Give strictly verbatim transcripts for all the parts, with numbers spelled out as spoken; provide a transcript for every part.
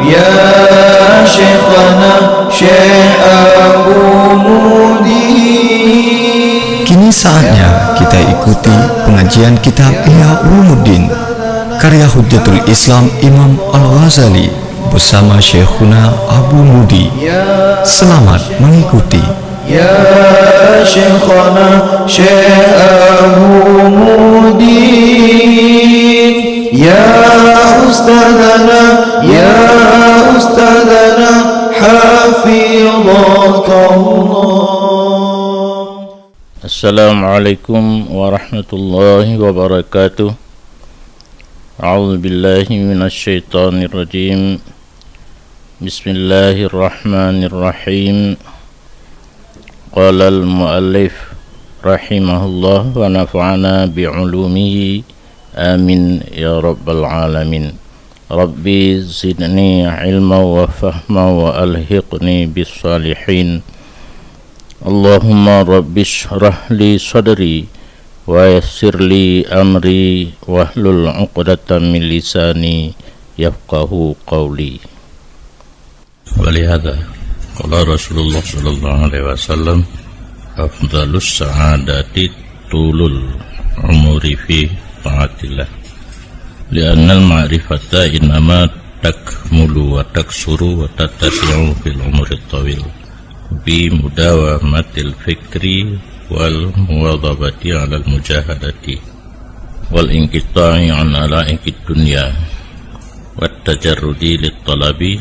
Ya Syekhana Syekh Abu Mudi. Kini saatnya kita ikuti pengajian kitab Ihya Ulumuddin karya Hujjatul Islam Imam Al-Ghazali bersama Syekhuna Abu Mudi. Selamat mengikuti. Ya Syekhana Syekh Abu Mudi. Ya Ustadzana, ya Ustadzana, hafizakallah. Assalamualaikum warahmatullahi wabarakatuh. A'udzubillahi minasyaitonirrajim. Bismillahirrahmanirrahim. Qalal muallif rahimahullah wa nafa'ana bi ulumihi. Amin ya rabbal alamin. Rabbi zidni ilma wa fahma wa alhiqni bis salihin. Allahumma rabbi shrah li sadri wa yassir li amri wahlul 'uqdatam min lisani yafqahu qawli. Walihada qala Rasulullah sallallahu alaihi wasallam, afdalus sa'adati tulul umuri fi taatillah. Li'annal ma'rifata innama takmulu wa taksuru wa tattasi'u fil umuri tawil. Bi mudawamatil fikri wal muwadhabati alal mujahadati wal inqita'i an ala'iqid dunya wat tajarrudi lit talabi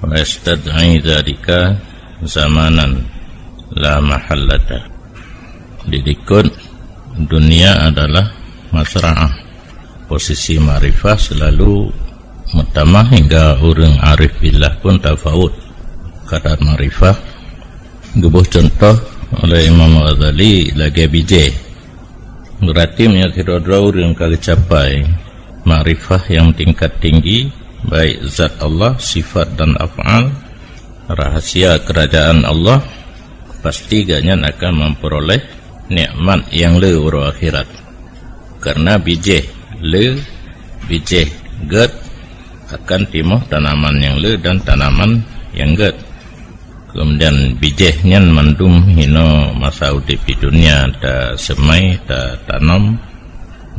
wa yastad'i dzalika zamanan la mahallata. Didikut dunia adalah masra'ah. Posisi makrifah selalu meutamah hingga ureuëng arif billah pun tafaut kadar makrifah. Geuboh contoh oleh Imam Ghazali lagée bijéh. Berarti meunyoe sidroe-droe ureuëng ka geucapai makrifah nyang tingkat tinggi, baik zat Allah, sifat dan af'al, rahasia keurajaan Allah, pasti gobnyan akan memperoleh nikmat nyang le uroe akhirat. Karena bijéh le, bijéh gét akan timoh tanaman nyang le dan tanaman nyang gét. Kemudian bijéh nyan mandum hinoe masa udeb di dunia taseumai, tatanom,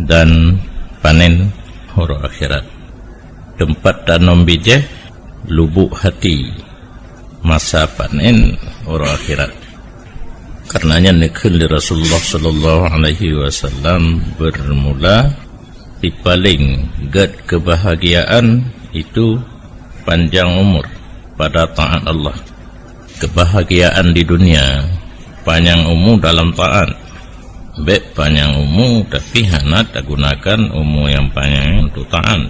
dan panen uroe akhirat. Teumpat tanom bijéh, lubuk hati, masa panen uroe akhirat. Karenanya neukheun lé Rasulullah sallallahu alaihi wasallam, bermula di paling gét kebahagiaan itu panjang umur pada taat Allah. Kebahagiaan di dunia, panjang umu dalam taat. Bék panjang umu tapi hana tagunakan umu nyang panjang untuk taat.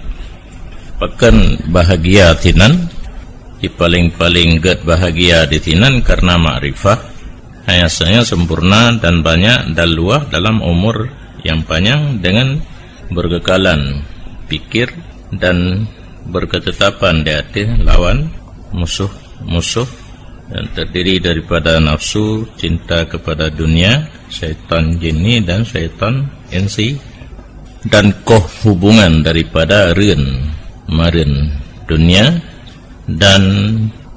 Pakon bahagia sinan? Di paling-paling gét bahagia di sinan karena makrifah. Hanya saja sempurna dan banyak dan luah dalam umur yang panjang dengan berkekalan pikir dan berketetapan di atas lawan musuh-musuh yang terdiri daripada nafsu, cinta kepada dunia, syaitan jinni dan syaitan insi, dan koh hubungan daripada reun meureun dunia dan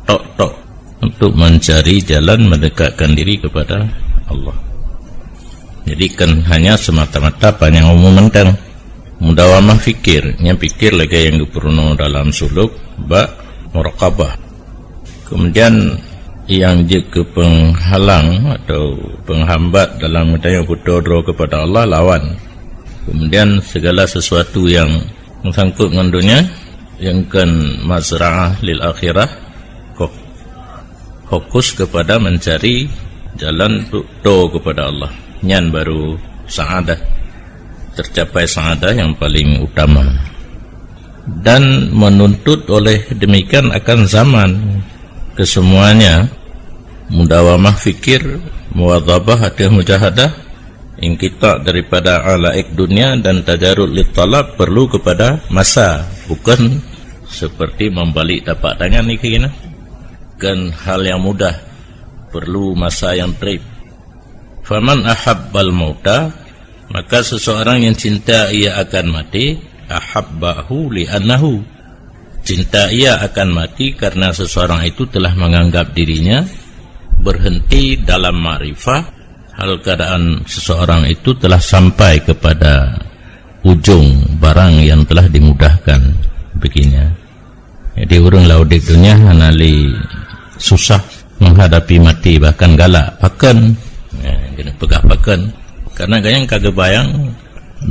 tok-tok untuk mencari jalan mendekatkan diri kepada Allah. Jadi kan hanya semata-mata panjang umur mantong. Mudawamah fikir, nyang pikir lagée nyang geupeurunoe dalam suluk bak muraqabah. Kemudian nyang jeuet keu penghalang atau penghambat dalam geutanyoe beutôi droe kepada Allah lawan. Kemudian segala sesuatu yang meusangkut ngon dunia, nyang kon mazra'ah lil akhirah, kok fokus kepada mencari jalan untuk toe kepada Allah. Nyan baru sa'adah, tercapai sa'adah yang paling utama. Dan menuntut oleh demikian akan zaman, kesemuanya, mudawamah fikir, muwadhabah ateueh mujahadah, inqita daripada alaik dunia dan tajarud lit talab perlu kepada masa, bukan seperti membalik tapak tangan ni kira. Bukan hal yang mudah, perlu masa yang treb. Faman ahabbal mauta, maka seseorang yang cinta ia akan mati, ahabbahu li'annahu, Cinta ia akan mati karena seseorang itu telah menganggap dirinya berhenti dalam makrifah, hal keadaan seseorang itu telah sampai kepada ujung barang yang telah dimudahkan baginya. Jadi, ureuëng lam udeb dunia hana lé susah menghadapi mati, bahkan galak, pakon. Ya, keuneuk peugah pakon. Karena gobnyan ka geubayang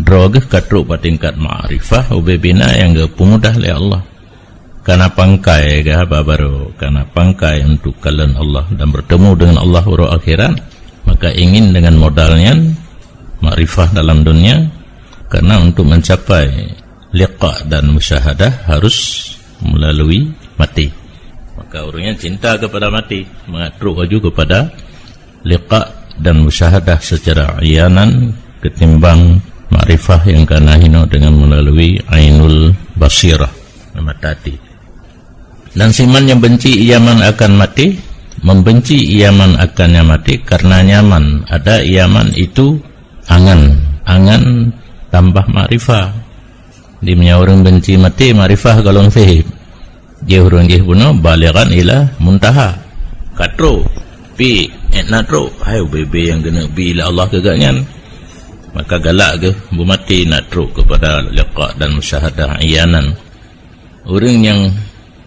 droe geuh ka trok bak tingkat makrifah, ubé bina nyang geupeumudah lé Allah. Kana pangkai geuh haba barô, kana pangkai untuk kalon Allah dan bertemu dengan Allah uroe akhirat, maka ingin dengan modal nyan, makrifah dalam dunia, karena untuk mencapai liqa dan musyahadah harus melalui mati. Maka ureuëng nyan cinta kepada mati, mangat trok laju kepada liqa dan musyahadah secara iyanan ketimbang makrifah nyang kana hino dengan melalui ainul basirah, mata hati. Dan siman nyang benci iaman akan mati, membenci iaman akannya mati karena nyaman. Ada iaman itu angan, angan tambah makrifah. Di meunyoe ureuëng benci mati, makrifah gohlom seb. Jih ureuëng jih bunoe balighan ila muntaha. Ka trok, pi, ék na trok, hai ubé-bé nyang keuneuk bi lé Allah keu gobnyan. Maka galak geuh beumati nak trok kepada liqa dan musyahadah iyanan. Ureuëng nyang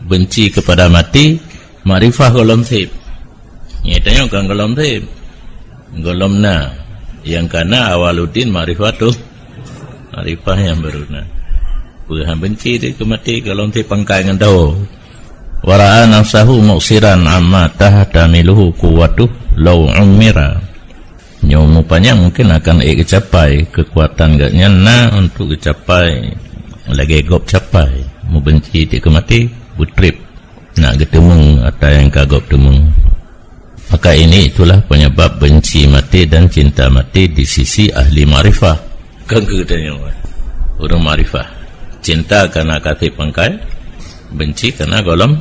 benci kepada mati, makrifah gohlom seb. Nyata nyoe kan gohlom seb. Gohlom na. Nyang kana awaludin makrifah tu. Makrifah nyang baru na. Peue han benci di keu mati gohlom seb pangkai ngon dawa. Wara'a nafsahu muqsiran amma tahtamiluhu quwwatuh law ummira. Nyoe umur panyang mungkin akan ék geucapai, keukuatan gobnyan na untuk geucapai lagée gob capai. Mubenci tieb keu maté, beutreb nak geuteumeung ata nyang ka gob teumeung. Maka ini itulah penyebab benci mati dan cinta mati di sisi ahli makrifah. Kan keu geutanyoe ureuëng makrifah, cinta karena ka seb pangkai, benci karena gohlom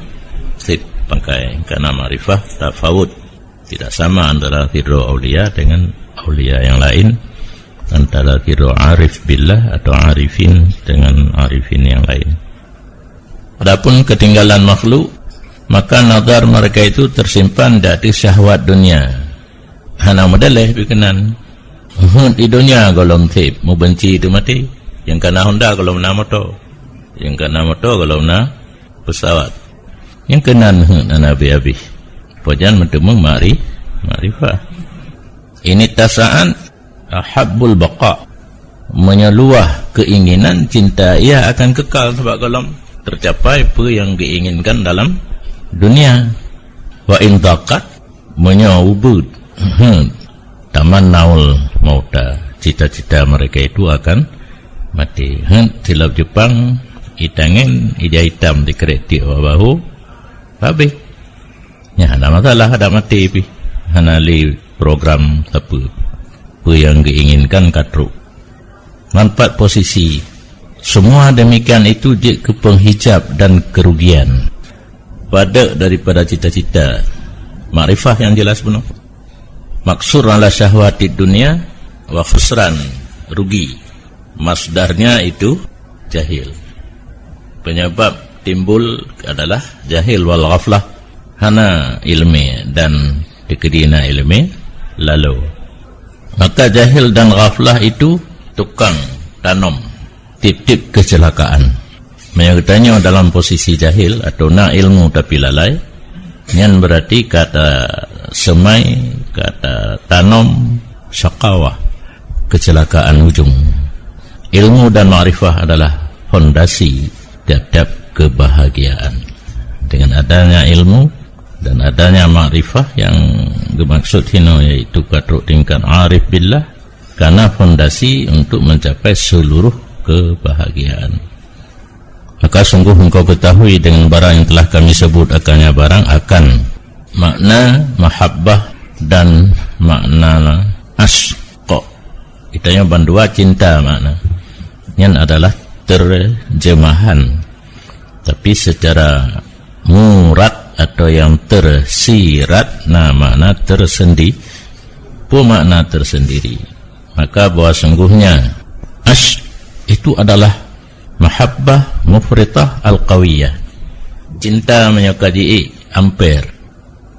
seb pangkai. Karena makrifah tafawut. Tidak sama antara sidroe aulia dengan aulia yang lain, antara sidroe arif billah atau arifin dengan arifin yang lain. Adapun ketinggalan makhluk, maka nazar mereka itu tersimpan di ateueh syahwat dunia. Hana meudaleh pi keunan. Heuet di dunia gohlom seb, mubenci teuh maté. Nyang kana honda gohlom na moto. Nyang kana moto gohlom na pesawat. Nyang keunan heuet hana abéh-abéh. Pajan meuteumeung makri-, makrifah. Ini tasaat ahabbul baqa. Meunyoe luwah keinginan, cinta ia akan kekal sabab gohlom tercapai peue nyang geuinginkan dalam dunia. Wa in daqat, meunyoe ubeuet, tamannaul mauta, cita-cita mereka itu akan mati. Heuet silop Jepang, itangen ija itam dikrék tiek bak bahu, habéh. Nyan hana masalah, adak maté pih. Hana lé program sapeue. Peue nyang geuinginkan ka trok. Manfaat posisi. Semua demikian itu jeuet keu penghijab dan kerugian. Padek daripada cita-cita. Makrifah nyang jelas bunoe. Maksur ala syahwatid dunia wa khusran, rugi. Masdarnya itu jahil. Penyebab timbul adalah jahil wal ghaflah, hana ilmi dan dikeudi na ilmi lalu. Maka jahil dan ghaflah itu tukang tanom tieb-tieb keucilakaan. Meunyoe geutanyoe dalam posisi jahil atau na ilmu tapi lalai, nyan berarti ka taseumai, ka tatanom syakawah, keucilakaan ujong. Ilmu dan makrifah adalah fondasi tiap-tiap kebahagiaan. Dengan adanya ilmu dan adanya makrifah nyang geumaksud hino, yaitu ka trok tingkat arif billah, kana fondasi untuk mencapai seluruh kebahagiaan. Maka sungguh engkau ketahui dengan barang yang telah kami sebut akannya barang akan makna mahabbah dan makna asyq. Geutanyoe bandua cinta makna. Nyan adalah terjemahan. Tapi secara murad atau yang tersirat, na makna tersendi-, peue makna tersendiri. Maka bahwa sungguhnya asyq itu adalah mahabbah mufritah al-qawiyah. Cinta meunyoe ka jiék, amper.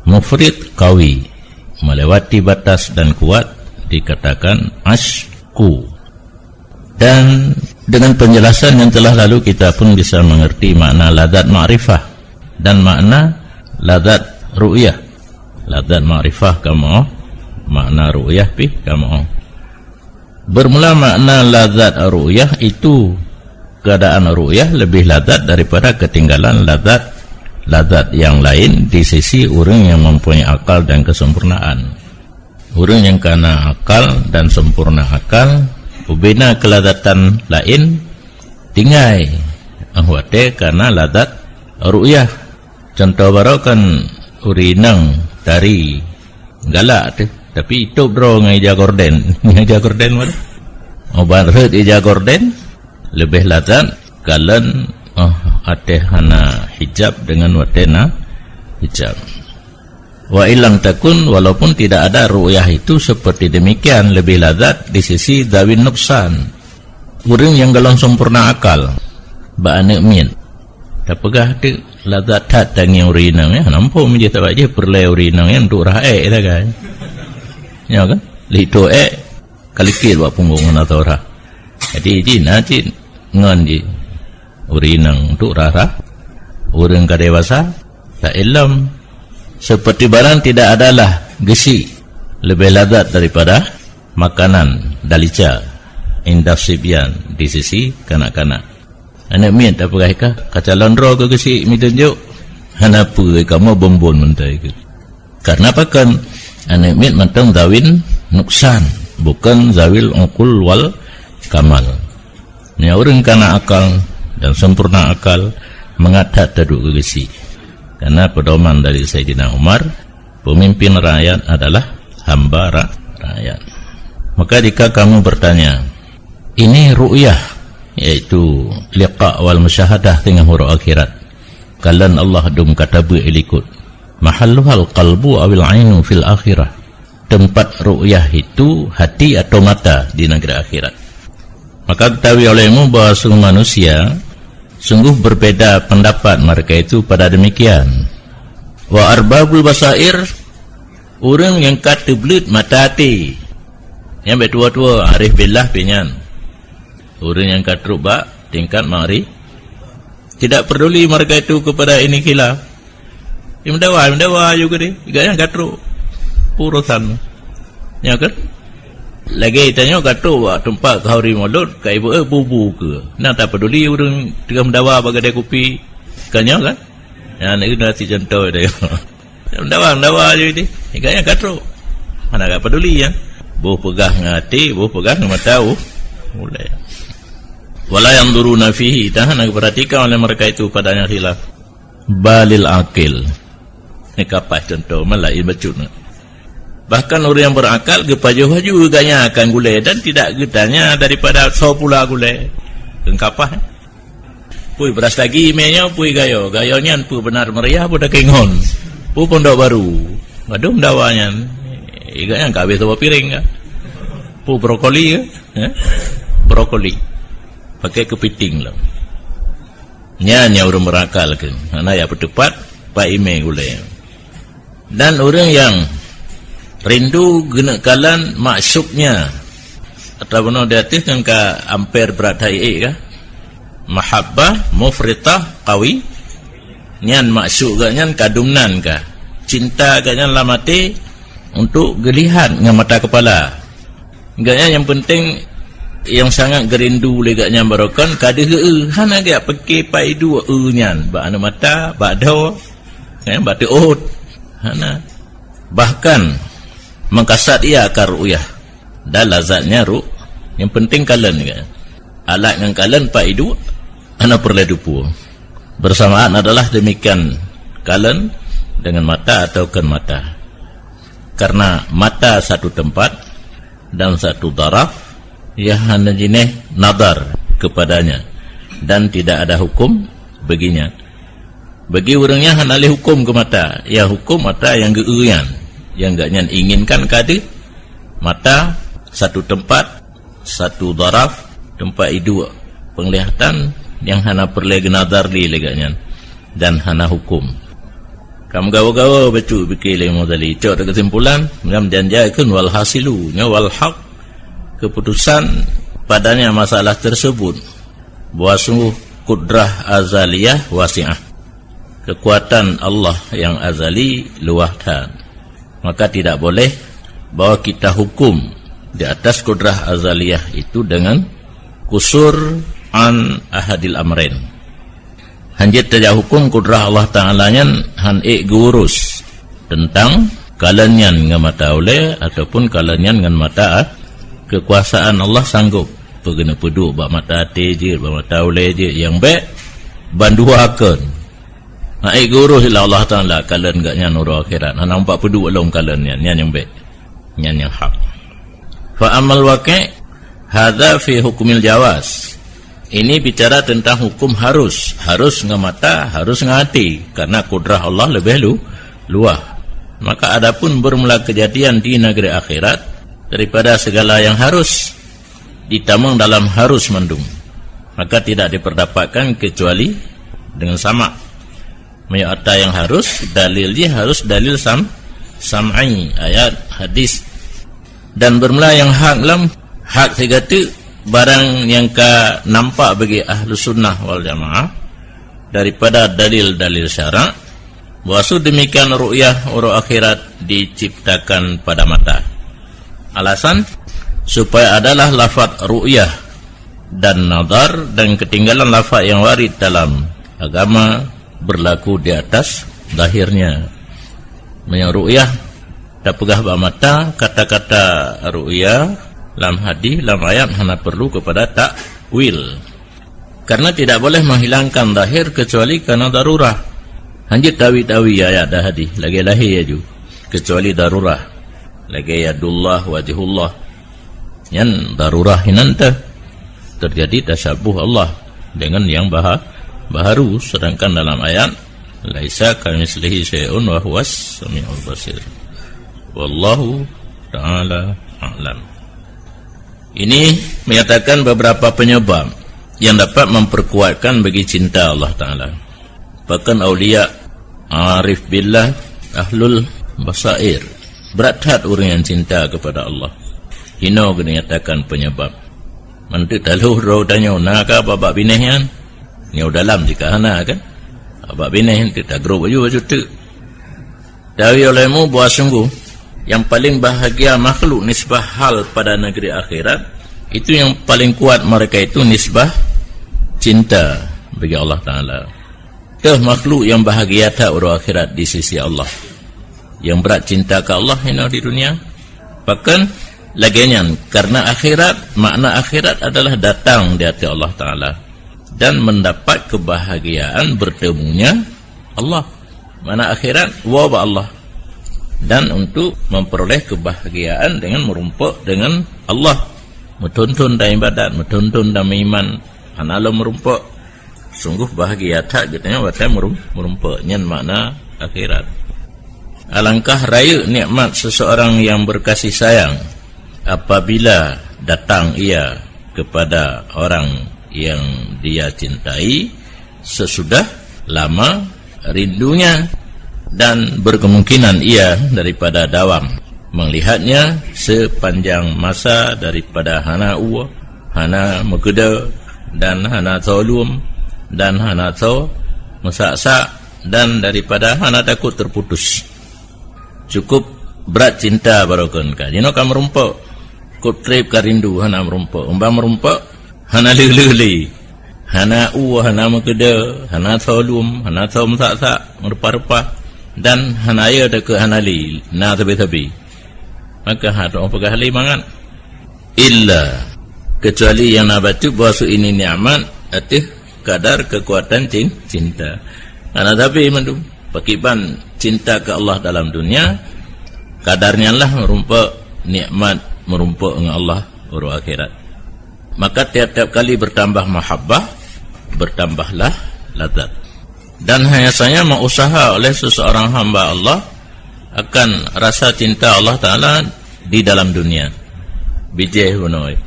Mufrit, qawi. Melewati batas dan kuat dikatakan asyku. Dan dengan penjelasan yang telah lalu, kita pun bisa mengerti makna ladzat makrifah dan makna ladzat ru'yah. Ladzat makrifah kamoe, makna ru'yah pih kamoe. Bermula makna ladzat ru'yah itu, keadaan ru'yah lebih ladzat daripada ketinggalan ladzat-ladzat yang lain di sisi ureuëng yang mempunyai akal dan kesempurnaan. Ureuëng nyang kana akal dan sempurna akal, ubena keulazatan laén tinggai, ah, watée kana lazat ru'yah. Cuntoh baroe kan ureuëng inong tari galak teuh, tapi itôb droe ngon ija gorden. Ngon ija gorden mana? Oh, ban rhot ija gorden, leubeh lazat kalon, oh, até hana hijab dengan watée na hijab. Wa illam takun, walaupun tidak ada ru'yah itu seperti demikian, lebih lazat di sisi zawin nuksan. Ureuëng nyang golom sempurna akal, bak aneuëk miet. Tapeugah teuk lazat that tangieng ureuëng inong nyan, namphom jih tabak jih peureulée ureuëng inong nyan untuk rhah ék sagai. Nyoe kan? Lheuh itoe ék, ka likot bak punggong hana tho rhah. Jadi, jih na cit ngon jih. Ureuëng inong untuk rhah-rhah, ureuëng ka dewasa, tak ilom. Seperti barang tidak adalah geusyik lebih lazat daripada makanan dalica, indah sibyan, di sisi kanak-kanak. Aneuëk miet tapeugah ika, ka calon droe keu geusyik meutunjuk, hana peue kamoe bonbon meuntée keu. Karena pakon? Aneuëk miet mantong zawin nuksan, bukan zawil uqul wal kamal. Meunyoe ureuëng kana akal dan sempurna akal, mangat that taduek keu geusyik. Karena pedoman dari Saidina Umar, pemimpin rakyat adalah hamba ra-, rakyat. Maka jika kamu bertanya, ini ru'yah, yaitu liqa wal musyahadah teungoh uroe akhirat. Kalon Allah dum ka tabeuet likot. Mahalluhal qalbu awil ainu fil akhirah. Tempat ru'yah itu hati atau mata di negeri akhirat. Maka ketahui olehmu bahwa sungguh manusia sungguh berbeda pendapat mereka itu pada demikian. Wa arbabul basair, ureuëng nyang ka teubleuet mata até. Nyang bèk tuwo-tuwo, arif billah pih nyan. Ureuëng nyang ka trok bak tingkat ma'ri-, tidak peduli mereka itu kepada ini khilaf. Meudawa, meudawa aju keudeh, gobnyan ka trok. Urosan. Nyo kan? Lagèe tanyoe ka trok bak teumpat khanduri mulod, ka ibu, eh, bubu ke. Na tapeuduli ureuëng teungoh meudawa bak gadée kupi. Kan nyo kan? Nyan, nyan si contoh dia. Meudawa, meudawa aju deh. Gobnyan ka trok. Hana ka peduli nyan. Boh peugah ngon até, boh peugah ngon mata, oh. Mulai. Wala yanzuruna fihi, dan hana diperhatikan oleh mereka itu padanya khilaf. Balil aqil. Ni kapai contoh, malah ié bacut. Bahkan ureuëng yang berakal geupajoh aju gobnyan akan gulée dan tidak geutanya daripada soe pula gulée. Keungkapah. Pui beurastagi imé nyoe, pui gayo. Gayo nyan pui beunar meuriah, pui dakée ngon. Pui pondok baru. Aduh, meudawa nyan. Iga nyan ka habéh saboh piréng ka. Pui brokoli ke? Eh? Brokoli. Pakai keupiting lah. Nyan nyang ureuëng berakal keuh. Hana jak peuteupat, pat imé gulée. Dan ureuëng nyang rindu geuneuk kalon maksuknya, atawa bunoe di ateueh kan ka amper brat hai ék ka? Mahabbah mufritah qawi, nyan maksuk gobnyan ka dumnan ka. Cinta gobnyan lam até untuk geulihat ngon mata keupala. Gobnyan nyang peunteng, nyang sangat geurindu lé gobnyan baroe kan ka deuh eu, hana geujak pike pat iduek eu nyan, bak aneuk mata, bak dhoe, eh, bak teuôt. Hana. Bahkan mengkasat ia akan ru'yah dan lazatnya ru-, nyang peunteng kalon gobnyan. Alat ngon kalon pat iduek, hana peureulée teupeue. Bersamaan adalah demikian kalon dengan mata atau kon mata. Karena mata satu tempat dan satu daraf, ia hana jinéh nazar kepadanya dan tidak ada hukum baginya. Bagi ureuëng nyan hana lé hukum keu mata, ia hukum mata nyang geu-eu nyan, nyang gobnyan inginkan ka deuh, mata satu tempat, satu daraf, tempat iduek, penglihatan nyang hana peureulée geunazar lé lé gobnyan. dan hana hukum. Ka meugawa-gawa bacut pike lé Imam Ghazali. Cok keusimpulan, nyang janjai kheun wal hasilu, nyoe wal haq, keputusan padanya masalah tersebut, bahwa sungguh kudrah azaliyah wasi'ah. Kekuatan Allah yang azali luah that. Maka tidak boleh bahwa kita hukum di atas kudrah azaliyah itu dengan kusur an ahadil amrain. Hanjeuet tajak hukum kudrah Allah Ta'ala nyan han ék geuurus tentang kalon nyan ngon mata ulée ataupun kalon nyan ngon mata at-, kekuasaan Allah sanggob peugeuneuk peuduek bak mata até jeuet, bak mata ulée jeuet, nyang bék bandua kon. Han ék geuurus lé Allah Ta'ala kalon geuh nyan uroe akhirat. Hana umpat peuduek lom kalon nyan, nyan nyang bék. Nyan nyang hak. Fa amal waqi' hadza fi hukmil jawaz. Ini bicara tentang hukum harus, harus ngon mata, harus ngon até, karena kudrah Allah leubeh lu-, luah. Maka adapun bermula kejadian di negeri akhirat daripada segala yang harus ditamong dalam harus mandum, maka tidak diperdapatkan kecuali dengan sama. Meunyoe ata nyang harus, dalil jih harus dalil sam-, sam'i, ayat, hadis. Dan bermula nyang hak lam hak sigateuk barang nyang ka nampak bagi ahlu sunnah wal jamaah daripada dalil-dalil syarak, bahwa su demikian ru'yah uroe akhirat diciptakan pada mata. Alasan, supaya adalah lafaz ru'yah dan nazar dan ketinggalan lafaz yang warid dalam agama berlaku di atas zahirnya. Meunyoe ru'yah tapeugah bak mata, kata-kata ru'yah lam hadis, lam ayat hana perlu kepada takwil. Karena tidak boleh menghilangkan zahir kecuali karena darurah. Hanjeuet tawi-tawi ayat dan hadis lagée lahé aju, kecuali darurah. Lagée yadullah, wajhullah. Nyan darurah inan teuh. Terjadi tasyabuh Allah dengan yang baha-, baharu, sedangkan dalam ayat, "Laisa kamitslihi syai'un wa huwas samiul basir." Wallahu ta'ala a'lam. Ini menyatakan beberapa penyebab yang dapat memperkuatkan bagi cinta Allah Ta'ala. Bahkan aulia, arif billah, ahlul basair, brat that ureuëng nyang cinta kepada Allah. Hino geunyatakan penyebab. Mantuk taloh droe tanyoe, na ka bak-bak binéh nyan? Nyoe dalam jika hana kan? Bak binéh nyan teuk tagrob aju-aju teuk. Tawi olehmu bahwa sungguh yang paling bahagia makhluk nisbah hal pada negeri akhirat, itu yang paling kuat mereka itu nisbah cinta bagi Allah Ta'ala. Teuh makhluk yang bahagia that uroe akhirat di sisi Allah. Yang berat cinta ke Allah hino di dunia. Bahkan lagée nyan, karena akhirat, makna akhirat adalah datang di hati Allah Ta'ala dan mendapat kebahagiaan bertemunya Allah. Mana akhirat, woe bak Allah. Dan untuk memperoleh kebahagiaan dengan merumpok dengan Allah. Meuthon-thon dan ibadat, meuthon-thon dan meuiman. Hana lom merumpok. Sungguh bahagia that geutanyoe watée merum-, merumpok. Nyan makna akhirat. Alangkah rayeuk nikmat seseorang yang berkasih sayang apabila datang ia kepada orang yang dia cintai sesudah lama rindunya, dan berkemungkinan ia daripada dawam melihatnya sepanjang masa daripada hana uwa, hana meukeudeu, dan hana tho lom, dan hana tho meusak-sak, dan daripada hana takot terputus. Cukup brat cinta baroe kon ka. Jinoe ka meurumpok. Kop treb ka rindu hana meurumpok. Umbang meurumpok hana lé-lé lé. Hana u, hana meukeudeu, hana tho lom, hana tho meusak-sak, meureupah-reupah, dan hana yö takot hana lé, na sabe-sabe. Maka ha tu'oh peugah lé mangat. Illa, kecuali nyang na bacut bahwa su ini nikmat ateueh kadar kekuatan cin-, cinta. Hana sabe mandum. Pakiban cinta ke Allah dalam dunia, kadar nyan lah meurumpok nikmat meurumpok ngon Allah uroe akhirat. Maka tiap-tiap kali bertambah mahabbah, bertambahlah lazat. Dan hanya saja meuusaha oleh seseorang hamba Allah akan rasa cinta Allah Ta'ala di dalam dunia. Bijéh bunoe.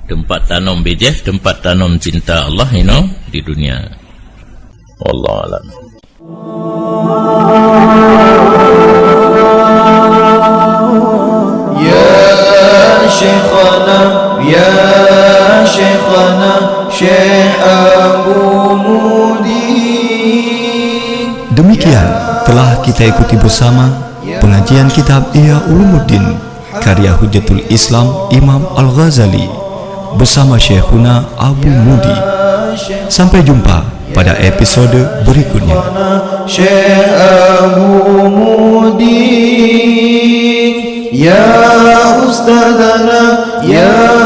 Tempat tanom bijéh, tempat tanom cinta Allah inoe di dunia. Wallahu a'lam. Ya Syekhana, ya Syekhana, Syekh Abu Mudi. Demikian telah kita ikuti bersama pengajian kitab Ihya Ulumuddin karya Hujjatul Islam Imam Al-Ghazali bersama Syekhuna Abu Mudi. Sampai jumpa pada episode berikutnya. Syekh Abu Mudi, ya Ustazana, ya